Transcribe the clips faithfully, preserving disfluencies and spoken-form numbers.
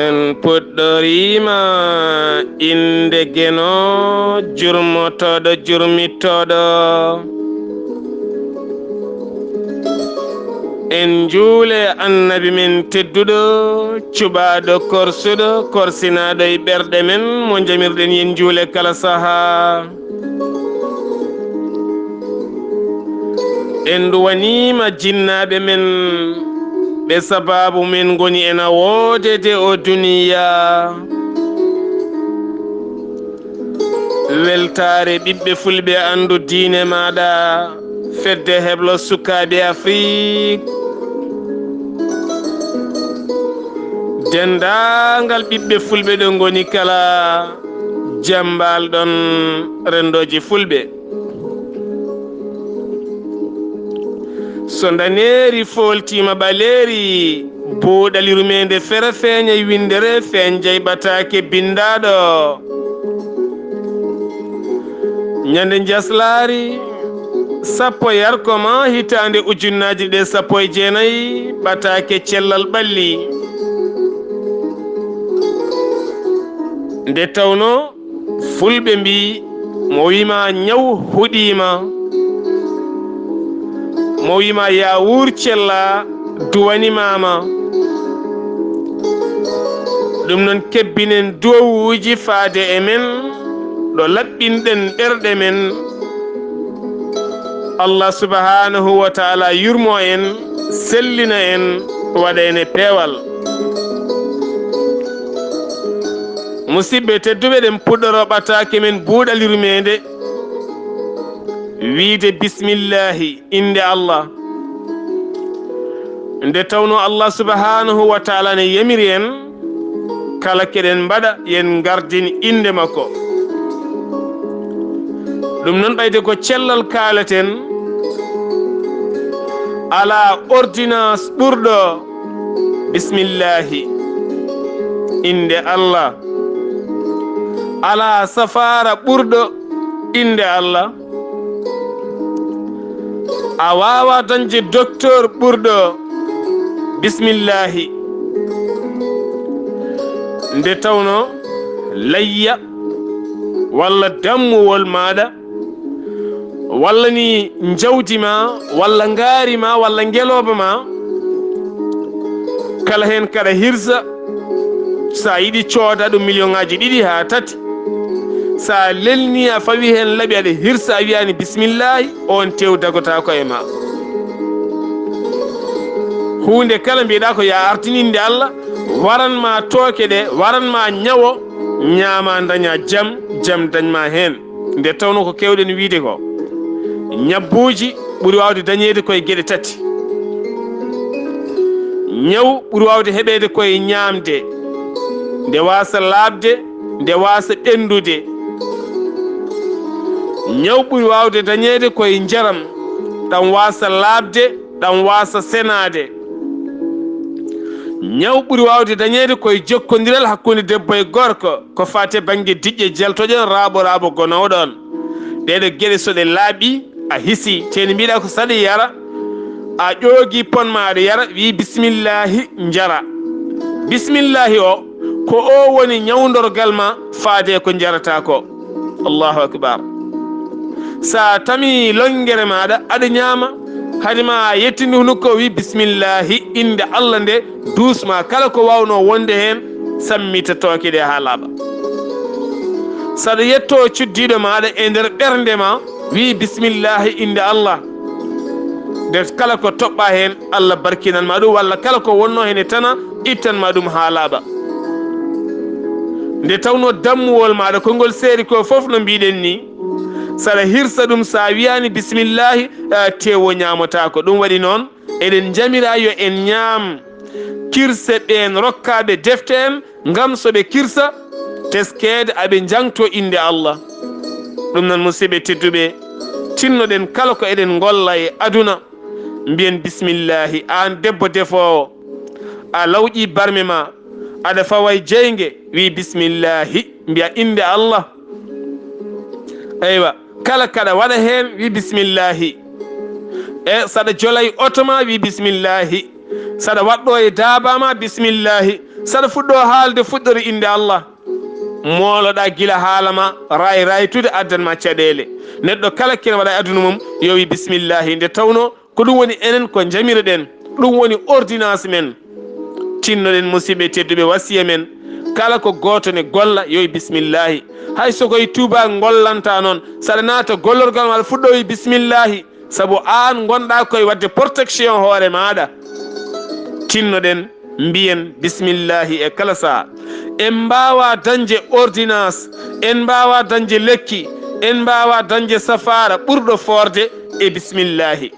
En puɗɗoriima innde Geno, jurmotooɗo, jurmittooɗo. En njuule Annabi men tedduɗo, cuɓaaɗo, korsuɗo, korsinaaɗo e ɓerɗe men, mo njamirɗen yen njuule kala sahaa. En nduwaniima jinnaaɓe men, ɓe sabaabu men ngoni ena woodede o duniya. Weltaare ɓiɓɓe fulɓe, anndu diine maaɗa, fedde heblo sukaaɓe Afrik. Denndaangal ɓiɓɓe fulɓe ɗo ngoni kala, jammbal ɗon renndooji fulɓe. So ndaneeri fooltiima ɓaleeri, buuɗali rumeende fere feeña e winndere, feeñjay ɓataake binndaaɗo. Ñande njaslaari, sappo yarko ma hitaande ujunnaaji ɗe sappo e jeenayi, ɓataake cellal ɓalli. Nde tawnoo, fulɓe mbii, mo wiima ñaw huɗiima, mo wiima yaa wuur cella duwanimaama. Ɗum noon, kebbinen duwawuuji faade e men, ɗo laɓɓinɗen ɓerɗe men. Allah subhanahu wa taala yurmo en, sellina en, waɗa en e peewal. Musidɓe tedduɓe, eɗen puɗɗoro ɓataake men buuɗal yurmeende, wiide bismillahi, innde Allah. Nde tawnoo Allah subhanahu wa taala ne yamiri en, kala keɗen mbaɗa, yen ngardin innde makko. Ɗum noon, ɓayde ko cellal kaalaten, alaa ordonnance ɓurɗo bismillahi, innde Allah. Alaa safaara ɓurɗo innde Allah. A waawaa dañde docteur ɓurɗo bismillahi. Nde tawnoo layya walla dammuwol maaɗa, walla ni njawdi ma, walla ngaari ma, walla ngelooba ma, kala heen kaɗa hirsa, so a yiɗi cooda ɗum miliyoŋaaji ɗiɗi haa tati. So a lelni, a fawi heen laɓi, aɗa hirsa, a wiyaani bismillaahi, oon tew dagotaako e ma. Huunde kala mbiɗa ko ya artin innde Allah, waran ma tooke ɗe, waran ma ñawo, ñaama daña jam, jam dañ ma heen. Nde tawnoo ko keewɗen wiide ko, ñabbuuji ɓuri waawde dañeede koye geɗe tati. Ñaw ɓuri waawde heɓeede koye ñaamde, nde waasa laaɓde, nde waasa ɓenndude. Ñaw ɓuri waawde dañeede koye njaram, ɗam waasa laaɓde, ɗam waasa senaade. Ñaw ɓuri waawde dañeede koye jokkondiral hakkunde debbo e gorko, ko faati e bannge diƴƴe, jaltoɗen, raaɓo raaɓo gonooɗo on. Ɗeeɗo geɗe, so ɗe laaɓi, a hisi. Teeni mbiɗa ko saɗa yara, a ƴoogi pon ma aɗa yara, wi bismillahi, njara. Bismillahi o, ko o woni ñawndorgal ma faade ko njarata ko. Allahu akbar. Sa tami longere maɗa aɗa ñaama, hade ma a yettini hunuko, wi bismillahi, innde Allah nde, duusma kala ko wawnoo wonde heen, sammita tooke ɗe haa laaɓa. Saɗa yetto cuddiiɗo maɗa e nder ɓernde ma, wi bismillahi, innde Allah nde, kala ko toɓɓa heen, Allah barkinan ma ɗum, walla kala ko wonno heen e tana, ittan ma ɗum haa laaɓa. Nde tawnoo dammuwol maɗa, konngol seeri ko fof no mbiɗen ni, saɗa hirsa ɗum, sa wiyaani bismillahi, eh, tewo ñaamotaako. Ɗum waɗi noon, eɗen njamira yo en ñaam kirse ɓeen rokkaaɓe defte en, ngam so ɓe kirsa, teskeede aɓe njangto innde Allah. Ɗum noon, musidɓe tedduɓe, tinnoɗen kala ko eɗen ngolla e aduna, mbiyen bismillahi. Aan debbo defoowo, a lawƴi barme ma, aɗa fawa e jeynge, wi bismillahi, mbiya innde Allah. Eywa, kala kaɗa waɗa heen, wi bismillahi. E saɗa jola e oto ma, wi bismillahi. Saɗa waɗɗo e daaba ma, bismillahi. Saɗa fuɗɗo haalde fuɗɗore innde Allah. Mooloɗaa gila haala ma raay raaytude addan ma caɗeele. Neɗɗo kala kene waɗa e aduna mum, yo wi bismillahi. Nde tawnoo ko ɗum woni enen ko njamiroɗen. Ɗum woni ordonnance men. Tinnoɗen musidɓe tedduɓe wasiya men. Kala ko gooto ne golla, yo wi bismillahi. Hay so koye tuuba ngollanta noon, saɗa naata gollorgal ma aɗa fuɗɗo wi bismillahi. Sabu aan ngonɗaa koye waɗde protection hoore maaɗa. Tinnoɗen, mbiyen bismillahi e kala saha. En mbaawa dañde ordonnance, en mbaawa dañde lekki, en mbaawa dañde safaara ɓurɗo foorde e bismillahi.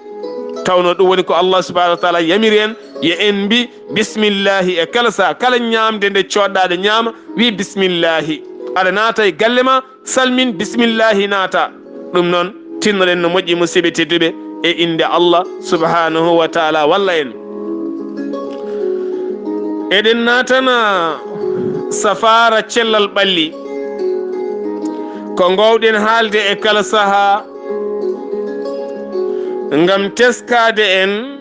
Tawno ɗum woni ko Allah subhanahu wa taala yamiri en, yo en mbi bismillahi e kala saha. Kala ñaamde nde coɗɗaa aɗa ñaama, wi bismillahi. Aɗa naata e galle ma, salmin bismillahi naata. Ɗum noon, tinnoɗen no moƴƴi musidɓe tedduɓe e innde Allah subhanahu wa taala walla en. Eɗen naatana safaara cellal ɓalli. Ko ngoowɗen haalde e kala saha ngam teskaade en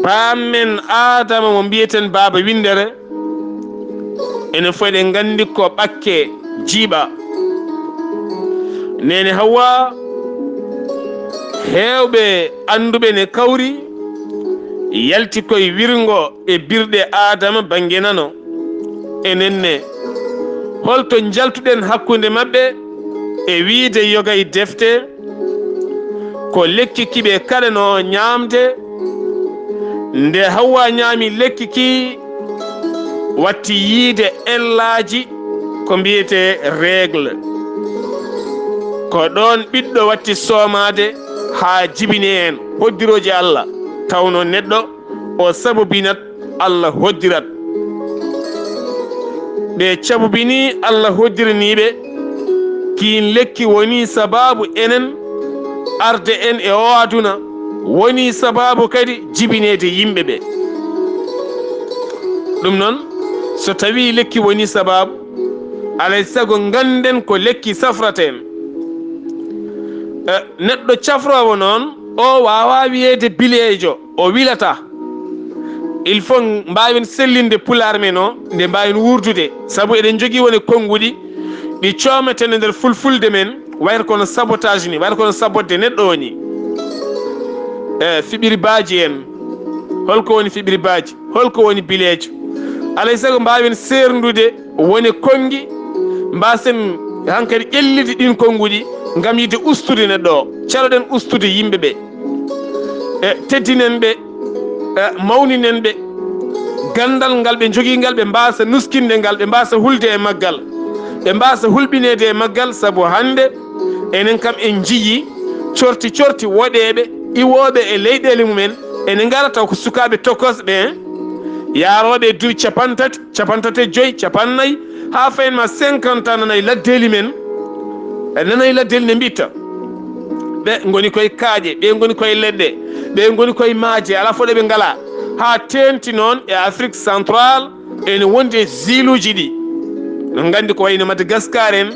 baam men Aadama mo mbiyeten Baaba Winndere, enen fof eɗen nganndi ko ɓakke jiiɓa. Neene Hawwa, heewɓe annduɓe ne kawri, yalti koye wirngo e birɗe Aadama bannge nano. Enen ne, holto njaltuɗen hakkunde maɓɓe e wiyde yoga e defte, ko lekki ki ɓe kaɗanoo ñaamde. Nde Hawwa ñaami lekki ki, watti yiide ellaaji ko mbiyetee règle. Ko ɗoon ɓiɗɗo watti soomaade haa jibini heen hoddirooji Allah, tawno neɗɗo o sabobinat Allah hoddirat. Ɓe cabobini Allah hoddiraniiɓe, kiin lekki woni sabaabu enen arde en e o aduna, woni sabaabu kadi jibineede yimɓe ɓe. Ɗum noon, so tawii lekki woni sabaabu, alay sago ngannden ko lekki safrata en. Eh, neɗɗo cafroowo noon, o waawaa wiyeede bileejo, o wilataa. Il faut mbaawen sellinde pulaar men o, nde mbaawen wuurdude. Sabu eɗen njogii wone konnguɗi ɗi coometeno nder fulfulde men, wayata kono sabotage ni, wayata kono sabotde neɗɗo o ni. Eh, fiɓiri baaji en. Holko woni fiɓiri baaji? Holko woni bileejo? Alay sago mbaawen seerndude wone konngi, mbaasen hankadi ƴellitde ɗin konnguɗi ngam yiɗde ustude neɗɗo o. Caloɗen ustude yimɓe ɓe. E teddinen ɓe, e mawninen ɓe. Ganndal ngal ɓe njogii ngal, ɓe mbaasa nuskinde ngal, ɓe mbaasa hulde e maggal, ɓe mbaasa hulɓineede e maggal, sabu hannde enen kam en njiyii corti corti woɗeeɓe iwooɓe e leyɗeele mumen, ene ngara taw ko sukaaɓe tokosɓe, yaarooɓe e duuɓi capantati, capantati e joy, capannay, haa fayin ma cinquante ans, nanay laddeeli men, nanay laddeeli ne mbitta. Ɓe ngoni koye kaaƴe, ɓe ngoni koye leɗɗe, ɓe ngoni koye maaje, alaa fof ɗo ɓe ngalaa. Haa teenti noon e Afrique centrale, ene wondi e ziiluuji ɗi. No nganndi ko wayno Madagascar en,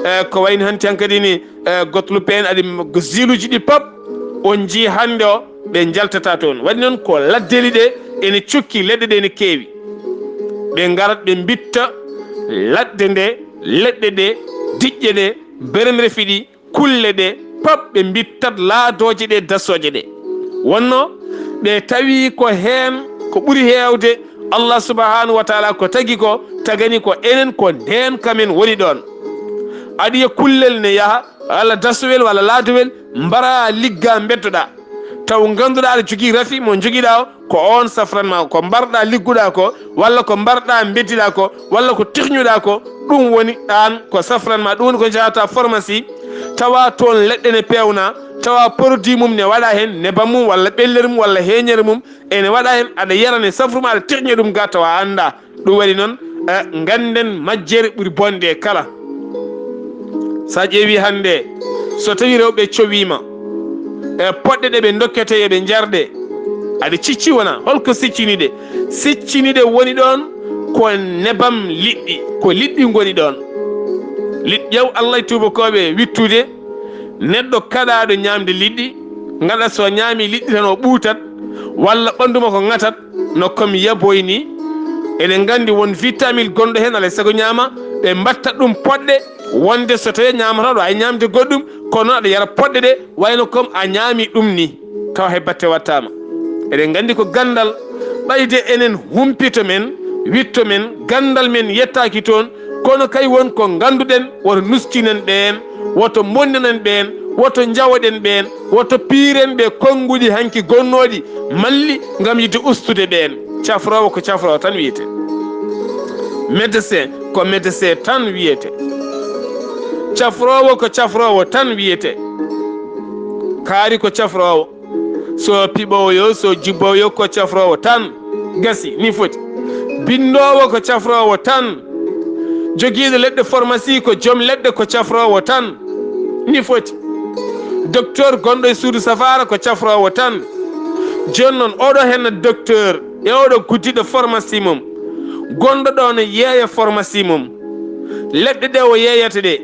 eh, ko wayno hanti hankadi ni, eh, Guadeloupe en, aɗi m-, ziiluuji ɗi pop on njii hannde o, ɓe njaltata toon. Waɗi noon ko laddeeli ɗe ene cukki, leɗɗe ɗe ene keewi. Ɓe ngarat ɓe mbitta ladde nde, leɗɗe ɗe, diƴƴe ɗe, beremrefi ɗi, kulle ɗe, pop ɓe mbittat laadooje ɗe, dasooje ɗe. Wonno ɓe tawi ko heen ko ɓuri heewde Allah subhanahu wa taala ko tagi ko, tagani ko enen ko ndeen kamen woni ɗoon. Aɗa yiya kullel ne yaha, walla dasowel, walla laadowel, mbara ligga mbeddoɗaa. Taw ngannduɗaa aɗa jogii rafi mo njogiɗaa o, ko oon safran ma, ko mbarɗaa ligguɗaa ko, walla ko mbarɗaa mbeddiɗaa ko, walla ko tihñuɗaa ko, ɗum woni aan ko safran ma, ɗum woni ko njahata pharmacie, tawa toon leɗɗe ne peewna, tawa produit mum ne waɗa heen nebam mum, walla ɓellere mum, walla heeñere mum, ene waɗa heen, aɗa yara ne safru ma, aɗa tihña ɗum ga, tawa a anndaa. Ɗum waɗi noon, eh, ngannden majjere ɓuri bonde e kala. So a ƴeewi hannde, so tawi rewɓe cowiima, e poɗɗe ɗe ɓe ndokkete yo ɓe njarɗe, aɗa cicci wona? Holko siccini ɗe? Siccini ɗe woni ɗoon ko nebam liɗɗi, ko liɗɗi ngoni ɗoon. Liɗɗi ƴeew Allah e tuubakooɓe wittude, neɗɗo kaɗaaɗo ñaamde liɗɗi, ngaɗa so ñaami liɗɗi tan o ɓuutat, walla ɓanndu makko ŋatat, no comme yaboy ni, Eɗen nganndi won vitamine gonɗo heen, alaa e sago ñaama, ɓe mbatta ɗum poɗɗe, wonde so tawii ñaamataaɗo ay ñaamde goɗɗum, kono aɗa yara poɗɗe ɗe, wayno comme a ñaami ɗum ni, tawa hay batte wattaama. Eɗen nganndi ko ganndal, ɓayde enen humpito men, witto men, ganndal men yettaaki toon, kono kay won ko ngannduɗen, woto nuskinen ɓeen, woto mbonnanen ɓeen, woto njawoɗen ɓeen, woto piiren ɓe konnguɗi hanki gonnooɗi malli ngam yiɗde ustude ɓeen. Cafroowo ko cafroowo tan wiyete. Médecin ko médecin tan wiyete. Cafroowo ko cafroowo tan wiyete. Kaari ko cafroowo. So piɓoowo yo, so jubboowo yo, ko cafroowo tan. Gasi, ni foti. Binndoowo ko cafroowo tan. Jogiiɗo leɗɗe pharmacie ko joom leɗɗe ko cafroowo tan. Ni foti. Docteur gonɗo e suudu safaara ko cafroowo tan. Jooni noon, oɗo henna docteur e oɗo guddiɗo pharmacie mum, gonɗo ɗo no yeeya pharmacie mum. Leɗɗe ɗe o yeeyata ɗe,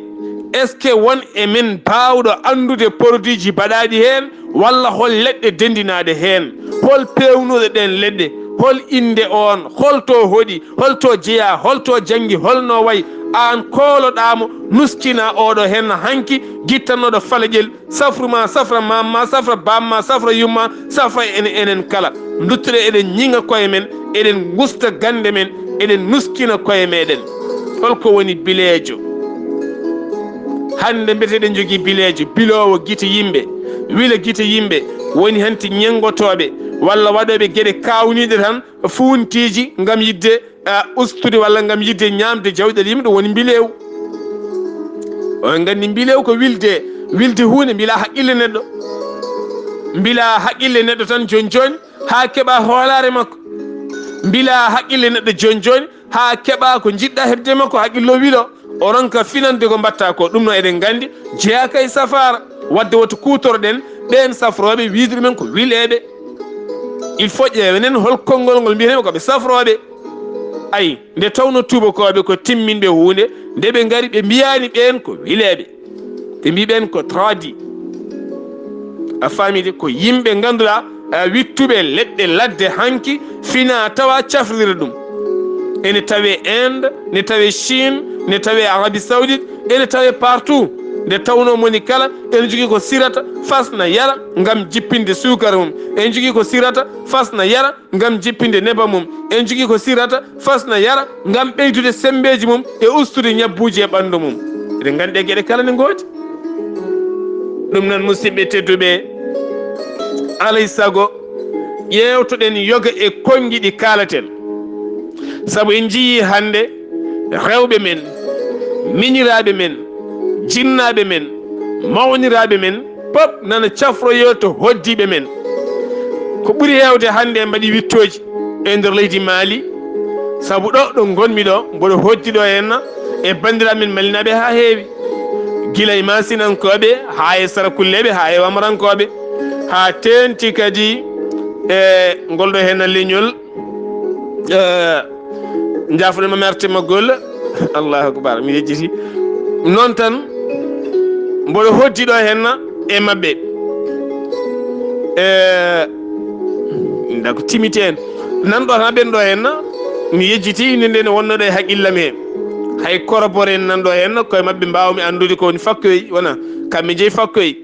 est-ce que won e men baawɗo anndude produit ji baɗaaɗi heen, walla hol leɗɗe denndinaaɗe heen? Hol peewnuɗo ɗeen leɗɗe? Hol innde oon? Hol to hoɗi? Hol to jeyaa? Hol to janngi? Hol no wayi? Aan kooloɗaa mo, nuskinaa oɗo heen hanki, gittannoɗo faleƴel, safru ma, safra maam ma, safra baam ma, safra yumma, safra en, enen kala. Nduttuɗen eɗen ñiŋa koye men, eɗen ngusta gannde men, eɗen nuskina koye meɗen. Holko woni bileejo? Hannde mbiyete eɗen njogii bileejo, biloowo gite yimɓe, wila gite yimɓe, woni hanti ñenngotooɓe walla waɗooɓe geɗe kaawniiɗe tan, fuuntiiji ngam yiɗde, a, ustude walla ngam yiɗde ñaamde jawɗeele yimɓe, ɗum woni mbileewu. Oɗon nganndi mbileewu ko wilde, wilde huunde, mbilaa haqqille neɗɗo. Mbilaa haqqille neɗɗo tan jooni jooni haa keɓaa hoolaare makko. Mbilaa haqqille neɗɗo jooni jooni haa keɓaa ko njiɗɗaa heɓde makko, haqqille o wilo, o ronka finande ko mbaɗtaa ko. Ɗum noon eɗen nganndi jeyaaka e safaara. Waɗde woto kuutorɗen ɓeen safrooɓe, wiyde ɗumen ko wileeɓe. Il faut ƴeewenen hol konngol ngol mbiyeten ɓe ko ɓe safrooɓe. Ayi, nde tawnoo tuubakooɓe ko timminɓe huunde, nde ɓe ngari ɓe mbiyaani ɓeen ko wileeɓe. Ɓe mbii ɓeen ko tradi. A faamii de, ko yimɓe ngannduɗaa, a, wittuɓe leɗɗe ladde hanki, fina tawa cafrira ɗum. Ene tawee Inde, ne tawee Chine, ne tawee Arabie Saoudite, ene tawee partout. Nde tawnoo moni kala ene jogii ko sirata, fasna yara ngam jippinde suukara mum. Ene jogii ko sirata, fasna yara ngam jippinde nebam mum. Ene jogii ko sirata, fasna yara ngam ɓeydude semmbeeji mum e ustude ñabbuuji e ɓanndu mum. Eɗen nganndi ɗee geɗe kala ne ngoodi. Ɗum noon, musidɓe tedduɓe, alay sago ƴeewtoɗen yoga e konngi ɗi kaalaten. Sabu en njiyii hannde rewɓe men, miñiraaɓe men, jinnaaɓe men, mawniraaɓe men, pop nana cafroyoo to hoɗdiiɓe men. Ko ɓuri heewde hannde en mbaɗii wiɗtooji e nder leydi Mali, sabu ɗo, ɗo ngonmi ɗo, mboɗo hoɗdi ɗo henna e banndiraaɓe men malinaaɓe haa heewi. Gila e Maasinankooɓe, haa e Sarakulleeɓe, haa e Wamarankooɓe, haa teeŋti kadi e ngol ɗo henna leñol, eh, njaafoɗen ma mi arta e maggol. Allahu akbar, mi yejjiti. Noon tan, mboɗo hoɗdi ɗo henna e maɓɓe. Eh, nda ko timiti en. Nan ɗo tan ɓen ɗo henna, mi yejjiti, inde nde ne wonno ɗo e haqqillam he. Hay korobore en nan ɗo henna, koye maɓɓe mbaawmi anndude ko woni fakkoy, wona kamɓe njeyi fakkoy.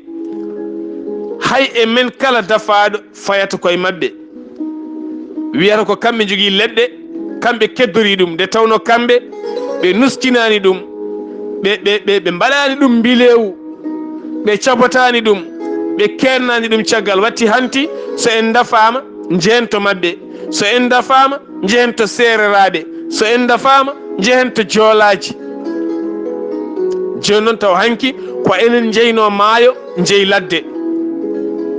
Hay e men kala dafaaɗo fayata koye maɓɓe. Wiyata ko kamɓe njogii leɗɗe, kamɓe keddorii ɗum, nde tawnoo kamɓe ɓe nuskinaani ɗum, ɓe, ɓe, ɓe, ɓe mbaɗaani ɗum mbileewu, ɓe cabotaani ɗum, ɓe keennaani ɗum caggal. Watti hanti, so en ndafaama, njehen to maɓɓe. So en ndafaama, njehen to seereraaɓe. So en ndafaama, njehen to joolaaji. Jooni noon, taw hanki ko enen njeynoo maayo, njeyi ladde.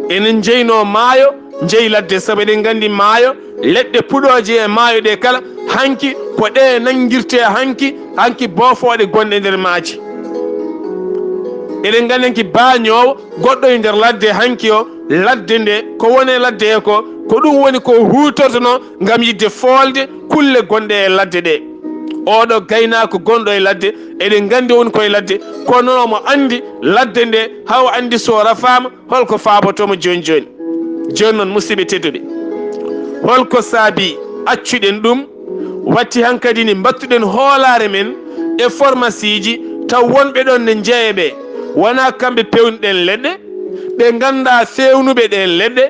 Enen njeynoo maayo, njeyi ladde, sabu eɗen nganndi maayo, leɗɗe puɗooje e maayo ɗe kala, hanki ko ɗe nanngirtee hanki, hanki boofooɗe gonɗe nder maaji. Eɗen nganndi hanki baañoowo goɗɗo e nder ladde hanki o, ladde nde, ko woni e ladde he ko, ko ɗum woni ko huutortonoo ngam yiɗde foolde kulle gonɗe e ladde ɗe. Oɗo gaynaako gonɗo e ladde, eɗen nganndi woni ko e ladde, kono omo anndi ladde nde, haa o anndi so rafaama, holko faabotoo mo jooni jooni. Jooni noon, musidɓe tedduɓe, holko saabii accuɗen ɗum? Watti hankadi ni mbattuɗen hoolaare men e formasiiji, taw wonɓe ɗon ne njeeya ɓe. Wonaa kamɓe peewnuɗen leɗɗe, ɓe nganndaa feewnuɓe ɗeen leɗɗe,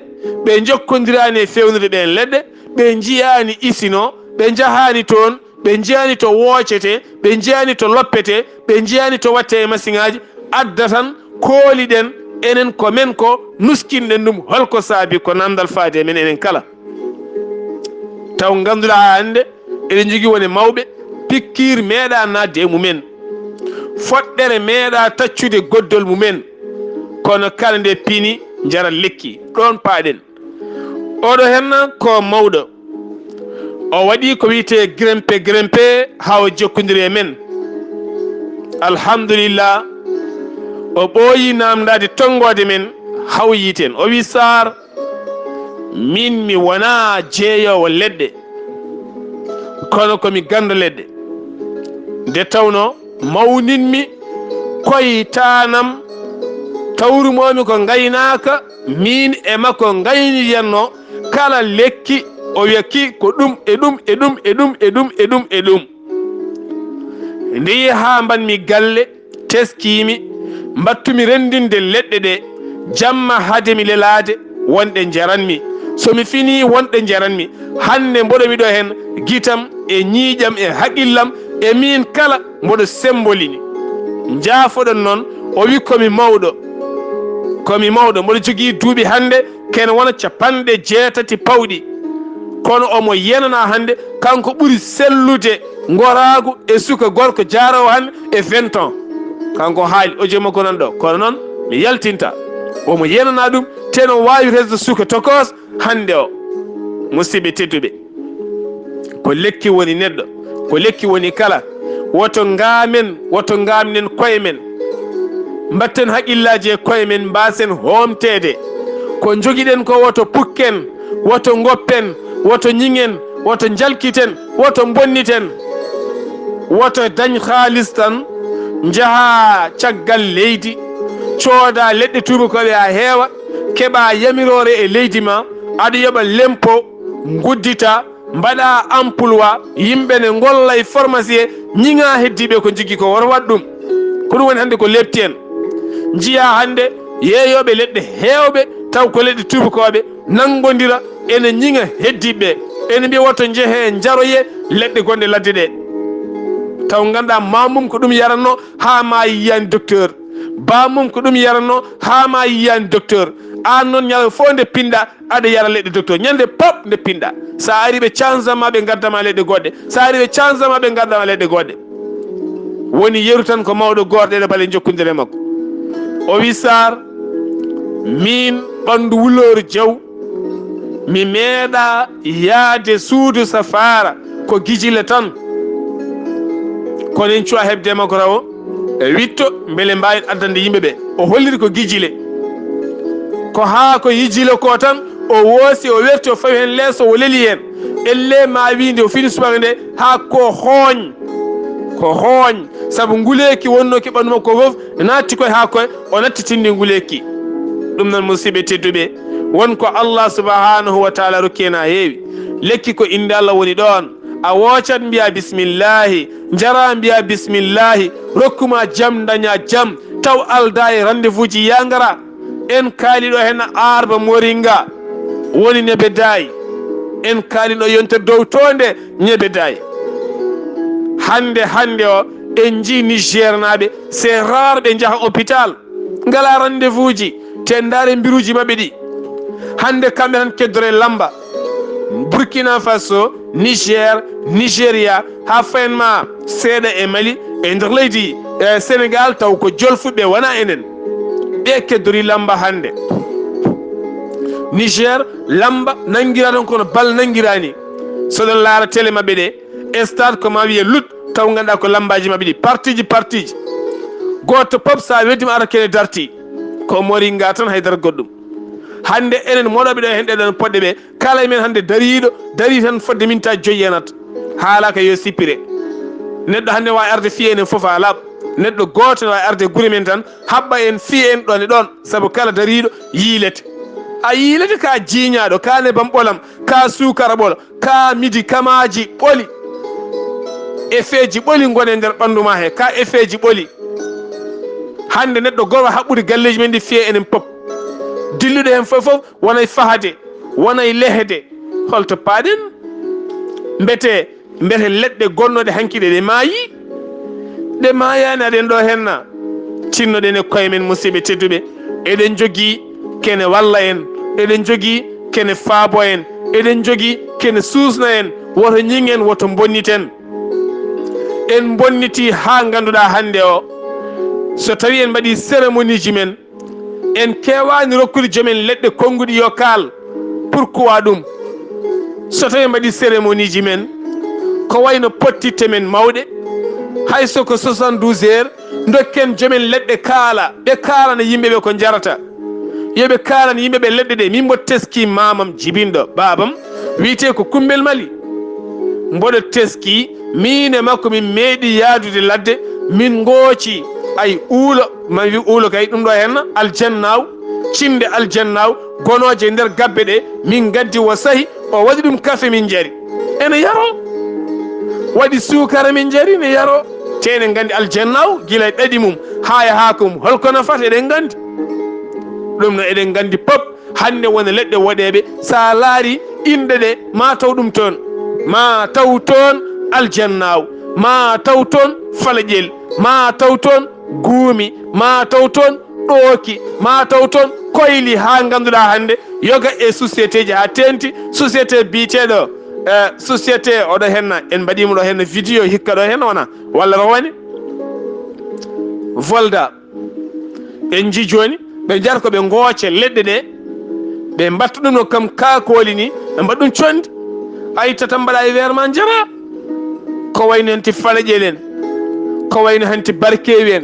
ɓe njokkondiraani e feewnude ɗeen leɗɗe, ɓe njiyaani isino, ɓe njahaani toon, ɓe njiyaani to woocetee, ɓe njiyaani to loppetee, ɓe njiyaani to wattee e masiŋaaji, adda tan kooliɗen, enen ko men ko nuskinɗen ɗum, hol ko saabi ko nanndal faade e men enen kala. Taw ngannduɗaa haa hannde eɗen njogii wone mawɓe, pikkiir meeɗaa naatde e mumen, foɗɗere meeɗaa taccude goddol mumen, kono kala nde pini njarat lekki, ɗoon paaɗen. Oɗo henna ko mawɗo. O waɗi ko wiyetee grimpe grimpe haa o jokkondiri e men. Alhamdulillah, o ɓooyi naamndaade tonngoode men, haw yiiten. O wi, "Saar, min mi wonaa jeeyoowo leɗɗe, kono ko mi ganndo leɗɗe. Nde tawno mawninmi koye taanam, tawrumoomi ko ngaynaaka, miin e makko ngayniyatno kala lekki, o wiya ki ko ɗum e ɗum e ɗum e ɗum e ɗum e ɗum e ɗum. Nde yehi haa mbaɗmi galle, teskiimi, mbaɗtumi renndinde leɗɗe ɗe, jamma hade mi lelaade, wonɗe njaranmi. So mi finii, wonɗe njaranmi. Hannde mboɗo mi ɗo heen, gitam e ñiiƴam e haqillam e miin kala mboɗo sembolini." Njaafoɗon noon, o wi, "Ko mi mawɗo, ko mi mawɗo, mboɗo jogii duuɓi hannde kene wona capanɗe jeetati pawɗi, kono omo yenanaa hannde, kanko ɓuri sellude ngoraagu e suka gorko jaaroowo hannde e vingt ans." Kanko haali, o jooma ko nan ɗo, kono noon mi yaltinta. Omo yenanaa ɗum, te no waawi resde suka tokoos hannde o. Musidɓe tedduɓe, ko lekki woni neɗɗo, ko lekki woni kala. Woto ngaamen, woto ngaamnen koye men. Mbatten haqqillaaji e koye men, mbaasen hoomteede. Ko njogiɗen ko woto pukken, woto ngoppen, woto ñiŋen, woto njalkiten, woto mbonniten. Woto dañ haalis tan, njaha caggal leydi, cooda leɗɗe tuubakooɓe haa heewa, keɓa yamiroore e leydi ma, aɗa yoɓa lempo, nguddita, mbaɗa emploi, yimɓe ne ngolla e formation, ñiŋa heddiiɓe ko njogii ko, woto waɗ ɗum. Ko ɗum woni hannde ko leepti en. Njiya hannde yeeyooɓe leɗɗe heewɓe, taw ko leɗɗe tuubakooɓe, nanngondira, ene ñiŋa heddiiɓe ɓe. Ene mbiya woto njehee njaroyee leɗɗe gonɗe ladde ɗe. Taw nganndaa maamum ko ɗum yaranno haa ma yiyaani docteur. Baamum ko ɗum yaranno haa ma yiyaani docteur. Aan noon ñalawma fof nde pinɗa, aɗa yara leɗɗe docteur. Ñande pop nde pinɗa. So a ari ɓe canza ma, ɓe ngadda ma leɗɗe goɗɗe. So a ari ɓe canza ma, ɓe ngadda ma leɗɗe goɗɗe. Woni yeru tan ko mawɗo gooto ɗeɗo bale jokkondire makko. O wi, "Saar, min ɓanndu wulooru jaw, mi meeɗa yaade suudu safaara, ko gijile tan." Kono en cuwa heɓde makko tawo e witto, mbele mbaawen addande yimɓe ɓe. O holliri ko gijile. Ko haa ko yijile ko tan, o woosi, o werti, o fawi heen leeso, o leli heen. Ellee ma wiinde o fini subaka nde, haa ko hooñ, ko hooñ. Sabu nguleeki wonnooki ɓanndu makko fof, naatti koye haa koye, o natti tindi nguleeki. Ɗum noon, musidɓe tedduɓe, won ko Allah subhanahu wa taala rokki en haa heewi. Lekki ko innde Allah woni ɗoon. A woocat mbiya bismillahi, njara mbiya bismillahi, rokkuma jam daña jam, taw alda e rendez-vous ji ya ngara. En kaali ɗo heen aarba moringa woni nebedaay. En kaali ɗo yontere dow toonde nebedaay. Hannde, hannde o, en njii Niger naaɓe, c'est rare ɓe njaha hôpital. Ngala rendez-vous ji, te ndaare mbiruuji maɓɓe ɗi. Hannde kamɓe tan keddore lamba. Burkina Faso, Niger, Nigeria, haa fayen ma seeɗa e Mali, e nder leydi, e Sénégal, taw ko jolfuɓe wona enen. Ɓe keddori lamba hannde. Niger, lamba nangira tan kono bal nangira ni. So ɗon laara télé maɓɓe ɗe, e stade ko ma wiye lut, taw ngannduɗaa ko lambaaji maɓɓe ɗi, partiji, partiji. Gooto pop so a weddima ara kene darti. Ko moringa tan, haydara goɗɗum. Hannde enen moɗoɓe ɗo hen ɗeɗon poɗɗe ɓe, kala e men hannde dariiɗo, darii tan fodde minta joyi yanat. Haalaaka yo sippire. Neɗɗo hannde waawi arde fiye enen fof haa laaɓa. Neɗɗo gooto ne waawi arde gure men tan, haɓɓa en fiye en ɗon e ɗon. Sabu kala dariiɗo yiilete. A yiilete ka jiiñaaɗo, ka nebam ɓolam, ka suukara ɓolo, ka midi kamaaji ɓoli. effet ji ɓoli ngoni e nder ɓanndu ma he, ka effet ji ɓoli. Hannde neɗɗo goro haɓɓude galleeji men ɗi fiye enen pop. Dilluɗo heen fof fof wonay fahade, wonay lehde. Holto paaɗen? Mbete, mbete leɗɗe gonnooɗe hanki ɗe, ɗe maayi? Ɗe maayaani, aɗen ɗo henna. Tinnoɗen e koye men, musidɓe tedduɓe. Eɗen jogii kene walla en. Eɗen jogii kene faabo en. Eɗen jogii kene suusna en. Woto ñiŋ en, woto mbonnit en. En mbonnitii haa ngannduɗaa hannde o, so tawii en mbaɗii cérémonie ji men, en keewaani rokkude jomen leɗɗe konnguɗi yo kaal. Pourquoi ɗum? So tawii en mbaɗii cérémonie ji men, ko wayno pottitte men mawɗe, hay so ko soixante-douze heures, ndokken jomen leɗɗe kaala, ɓe kaalana yimɓe ɓe ko njarata. Yo ɓe kaalana yimɓe ɓe leɗɗe ɗe. Min mboɗo teskii maamam jibinɗo, baabam, wiyetee ko Kumbel Mali. Mboɗo teskii, miin e makko min meeɗi yaadude ladde, min ngooci, ay, uulo, ma wi uulo kay, ɗum ɗo henna, aljannaaw, cinde aljannaaw, gonooje e nder gabbe ɗe, min ngaddi wo sahi, o waɗi ɗum kafe min njari. Ene yaroo. Waɗi suukara min njari, ne yaroo. Te enen nganndi aljannaaw, gila e ɗaɗi mum, haa e haako mum, holko nafata, eɗen nganndi. Ɗum no eɗen nganndi pop, hannde wona leɗɗe woɗeeɓe, so a laari inɗe ɗe, ma taw ɗum toon. Ma taw toon aljannaaw, ma taw toon falaƴel, ma taw toon guumi, ma taw toon ɗooki, ma taw toon koyli, haa ngannduɗaa hannde yoga e société ji haa teenti, société biyeteeɗo, eh, société oɗo henna, en mbaɗiima ɗo henna vidéo hikka ɗo henna wona, walla rawane? Volda. En njii jooni, ɓe njara ko ɓe ngooce leɗɗe ɗe, ɓe mbatta ɗum no kam kaakooli ni, ɓe mbaɗa ɗum conndi. A ittata mbaɗa e weer ma njara. Ko wayno hanti falaƴel en, ko wayno hanti barkeewi en,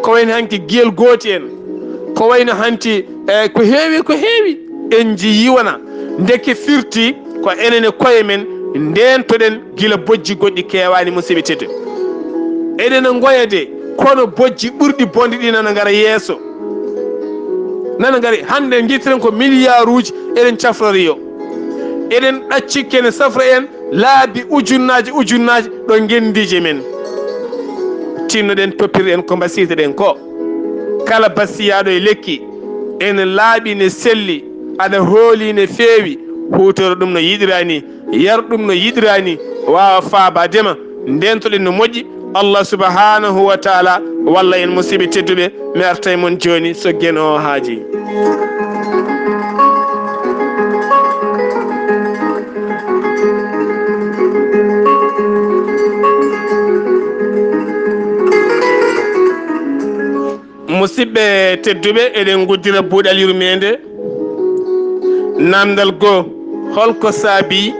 ko wayno hanti giyel gooti en, ko wayno hanti, eh, ko heewi, ko heewi. En njiyii wona ndeke firti ko enen e koye men ndeentoɗen gila bojji goɗɗi keewaani, musidɓe tedduɓe. Eɗen ngoya de, kono bojji ɓurɗi bonde ɗi nana ngara yeeso. Nana ngara, hannde ngiitiren ko miliyaaruuji eɗen cafroriyo. Eɗen ɗacci kene safra en laabi ujunnaaji, ujunnaaji ɗo ngenndiije men. Tinnoɗen, toppirɗen ko mbasiytoɗen ko. Kala basiyaaɗo e lekki, ene laaɓi, ne selli, aɗa hooli, ne feewi, huutoro ɗum no yiɗiraa ni, yar ɗum no yiɗiraa ni, waawa faabaade ma. Ndeentoɗen no moƴƴi, Allah subhanahu wa taala walla en, musidɓe tedduɓe, mi arta e mon jooni so Geno haaji. Musidɓe tedduɓe, eɗen nguddira buuɗal yurmeende. Namdal goo, holko saabii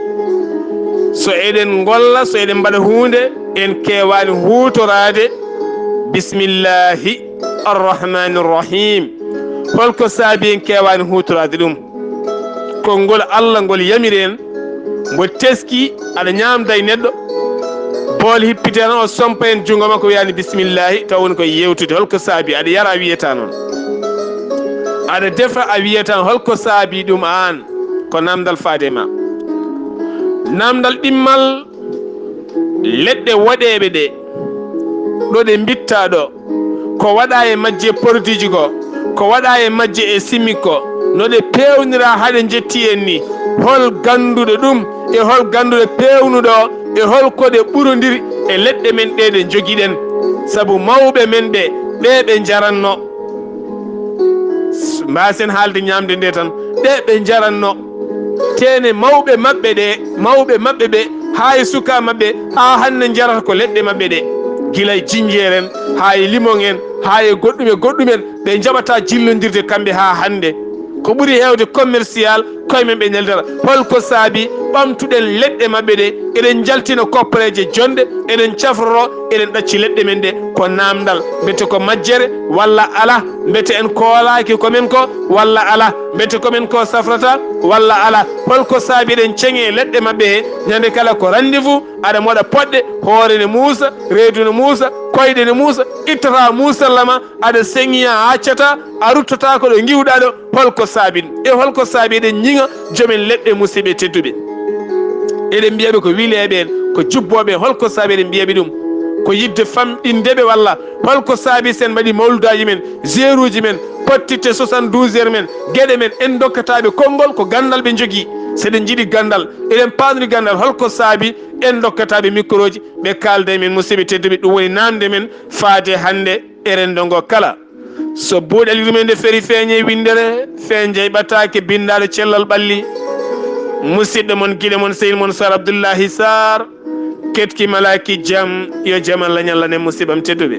so eɗen ngolla, so eɗen mbaɗa huunde, en keewaani huutoraade bismillahi arrahmani rrahim? Holko saabii en keewaani huutoraade ɗum? Konngol Allah ngol yamiri en, mbo teski aɗa ñaamda e neɗɗo, bool hippite tan, o sompa en junngo makko, wiyaani bismillahi, taw woni ko yewtude. Holko saabi aɗa yara, a wiyata noon? Aɗa defa, a wiyata noon? Holko saabi ɗum aan? Ko namdal faade ma. Namdal ɗimmal, leɗɗe woɗeeɓe ɗe, ɗo ɗe mbitta ɗo, ko waɗaa e majje produit ji ko, ko waɗaa e majje e simi ko, no ɗe peewnira haa ɗe njetti en ni? Hol gannduɗo ɗum? E hol gannduɗo peewnuɗo? E hol ko ɗe ɓurondiri e leɗɗe men ɗe ɗe njogiɗen? Sabu mawɓe men ɓe, ɓe ɓe njaranno. Mbaasen haalde ñaamde nde tan, ɓe ɓe njaranno. Teene mawɓe maɓɓe ɗe, mawɓe maɓɓe ɓe, haa e suka maɓɓe, haa hannde njarata ko leɗɗe maɓɓe ɗe. Gila e jinjeer en, haa e limon en, haa e goɗɗum e goɗɗum en, ɓe njaɓata jillondirde kamɓe haa hannde. Ko ɓuri heewde commercial, koye men ɓe neldata. Holko saabi ɓamtuɗen leɗɗe maɓɓe ɗe, eɗen njaltina koppareeje jonɗe, eɗen cafroro, eɗen ɗacci leɗɗe men ɗe? Ko namdal. Mbete ko majjere walla alaa? Mbete en koolaaki ko men ko walla alaa? Mbete ko men ko safrata walla alaa? Holko saabi eɗen ceŋe leɗɗe maɓɓe he? Ñande kala ko rendez-vous, aɗa moɗa poɗɗe, hoore ne muusa, reedu ne muusa, koyɗe ne muusa, ittata muusalla ma, aɗa seŋiya, a accata, a ruttata ko ɗo ngiwɗa ɗo. Holko saabi ɗum? E holko saabi eɗen ñiŋa jomen leɗɗe, musidɓe tedduɓe? Eɗen mbiyaɓe ko wileɓe en, ko jubbooɓe en. Holko saabi eɗen mbiyaɓe ɗum? Ko yidde famɗinde ɓe walla? Holko saabi sen mbaɗi mawludaaji men, zeeruuji men, pottitte soixante-douze heures men, geɗe men, en dokkataɓe konngol? Ko ganndal ɓe njogii. Seɗen njiɗi ganndal, eɗen paamri ganndal. Holko saabi en dokkataɓe mikrooji, ɓe kaalda e men? Musidɓe tedduɓe, ɗum woni namde men faade hannde e renndo ngo kala. So buuɗal yurmeende feri feeñe winndere, fee jayɓataake binndaɗo cellal ɓalli. Musidɗo mon, giɗo mon, sehil mon Sar Abdullahi Sar, ketki malaaki jam, yo jam Allah ñallanen musiɓam tedduɓe.